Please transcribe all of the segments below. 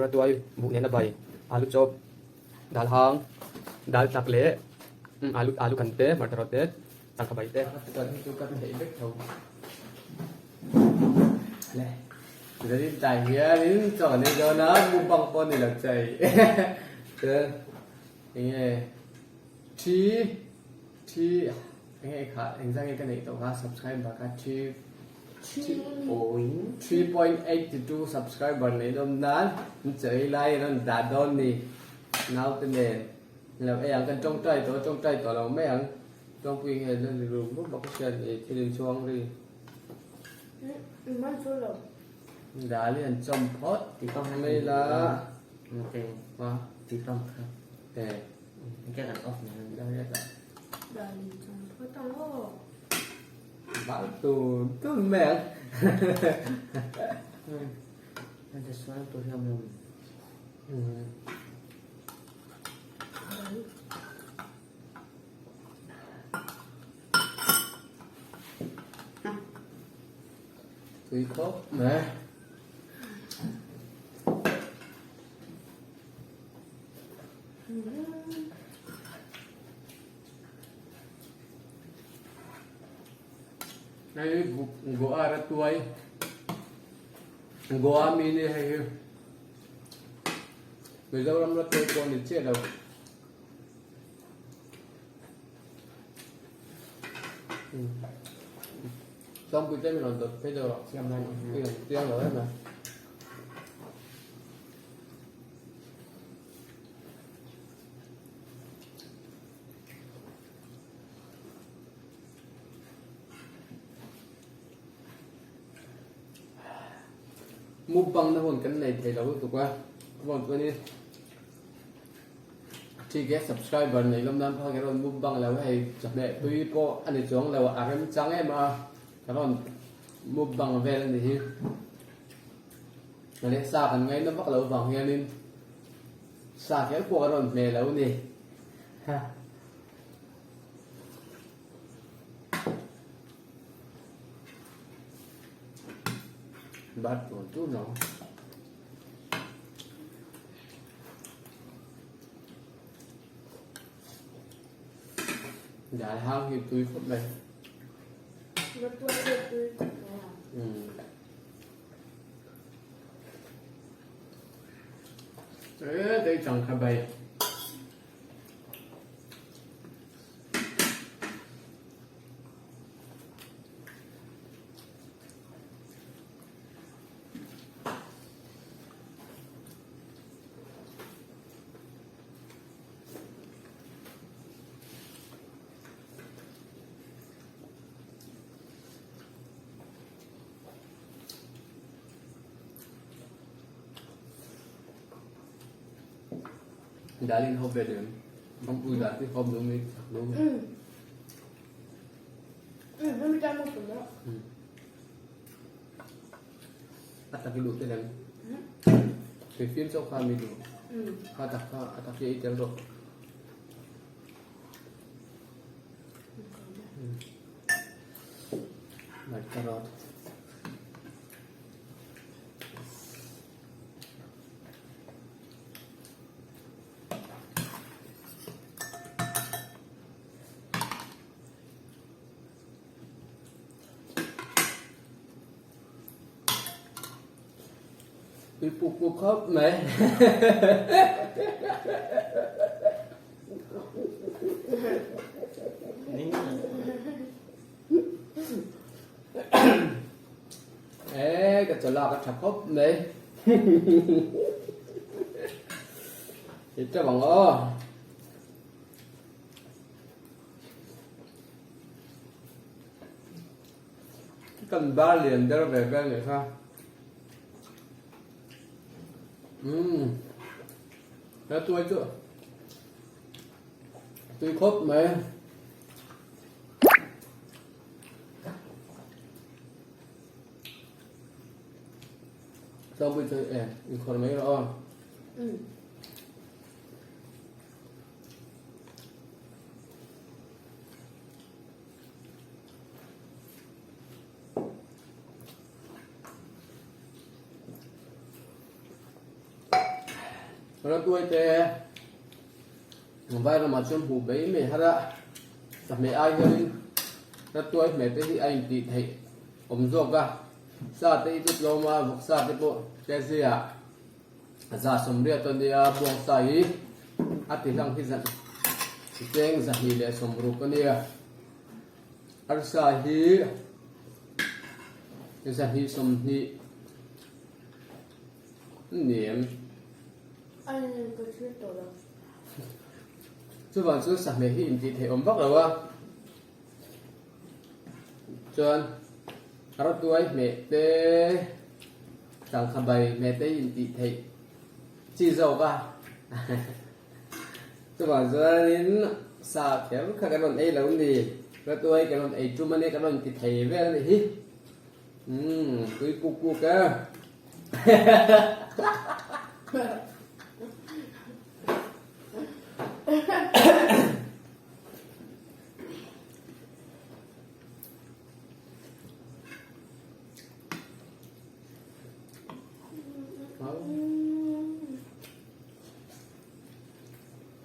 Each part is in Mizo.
Ratuai buh nena bai alu chawp dal hang dal tak leh alu alu kan te hmarcha rawt te tangka bai te. Chuan hi chu ka theih vek tho le zanin tlai hianin chaw kan ei dawn a mukbang pawh a ni lo chei chuan enge thi thi enge kha engzah nge ka neih tawh kha subscriber kha thi 3.82 subscriber nei nawm nan an chawi lai in an dah dawn ni naute nen lo ei ang kan tawngtai tawh tawngtai tawh lo mai ang tawngpui nge an ri rum rum bawk a hriat ni thil inchhuang ri dal hi an chawm phawt mai la Bão tù tù mẹ. Tui khawp mai. Hei Goa ra tuai Goa mi ni hei hi Mizoram ra tuai pawh ni chiah lo. Sawmpui te min rawn dawt phei deuh rawh. Siam lai ni. Chiang lo em a. Mukbang na hun kan nei thei lo lutuk a, chuan chuanin thik e subscriber nei lawm nan phak erawh mukbang lo hei chawhmeh tui pawh a ni chuang lo a remchang em a ka rawn mukbang vel a ni hi leh sa kan ngaina vak loh vang hianin sa kher pawh ka rawn hmeh lo a ni. Bát một chút nó Dạ hang thì tui khúc này. Ừ. Ê, đây chẳng khá bày. Dal in hawp ve deuh em? Bangpui dal hi hawp duh mi chak duh mi. A tak i duh te lem. Tui fim chauh kha mi duh. Kha tak kha a tak hi ei tel rawh. Carrot. Tui puk puk khawp mai. Ê, ka chawlak a tha khawp mai. Thì cho bằng ô. Kan bar lian der ve vel nih kha. Umm. He tuai chu tui khawp mai. Sawmpui chu e inkhawr mai rawh aw. Ratuai te vai ramah chuan hmuh mai mai har a, sahmeh ai hianin ratuai hmeh te hi a intih theih awm zawk a, sa te hi chu tlawm a, vawksa te pawh kg-ah 180 a nia, buangsa hi a ti hlang hi cheng 260 a nia, arsa hi 220. Niam. A in ka thlir tawh lo. Chuvang chu sahmeh hi intih theih awm vak lo a. Chuan ratuai hmeh te, sangha bai hmeh te hi intih theih chi zawk a. Chuvang chuanin sa kher kha kan rawn ei lo ni. Ratuai kan rawn ei tum a nia, kan rawn ti thei vel a nih hi. Umm tui kuk kuk e.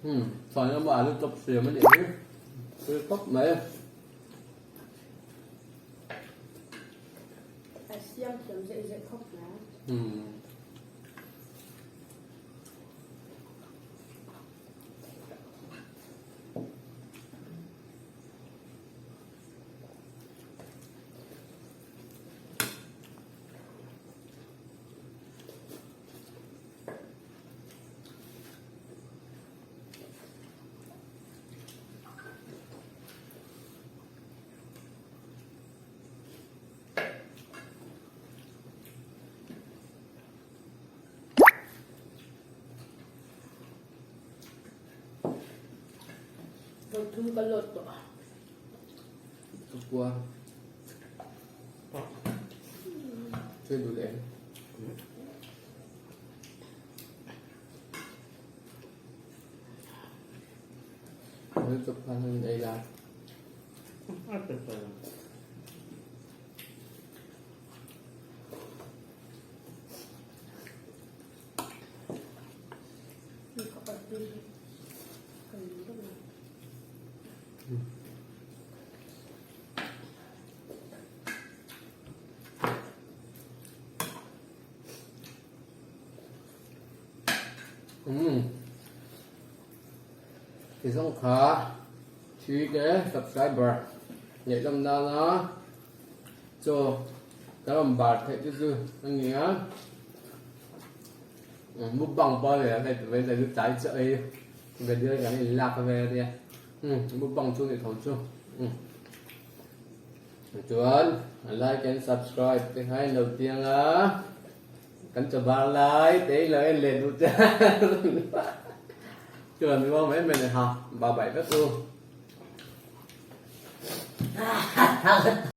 Umm chuan emaw alu chawp siam a nih hi tui khawp mai. A siam thiam zeih zeih khawp mai. Umm. Vawithum ka lawt tawh a. Ka kua. Thil duh leh em? Thil chawp khan han ei la. Umm ti zawng kha thi te subscriber neih lam nana chaw ka rawn bar theih te chu a ni a mukbang pawh a ni a hei tuvei chu tlai chaw ei video kan in lak vel a nia umm mukbang chu a ni tho chu umm chuan like and subscribe te kha in lo tiang a. Kan chaw bar lai te i lo en leh duh che chuan mi uang mai mai le ha ba bai vek u.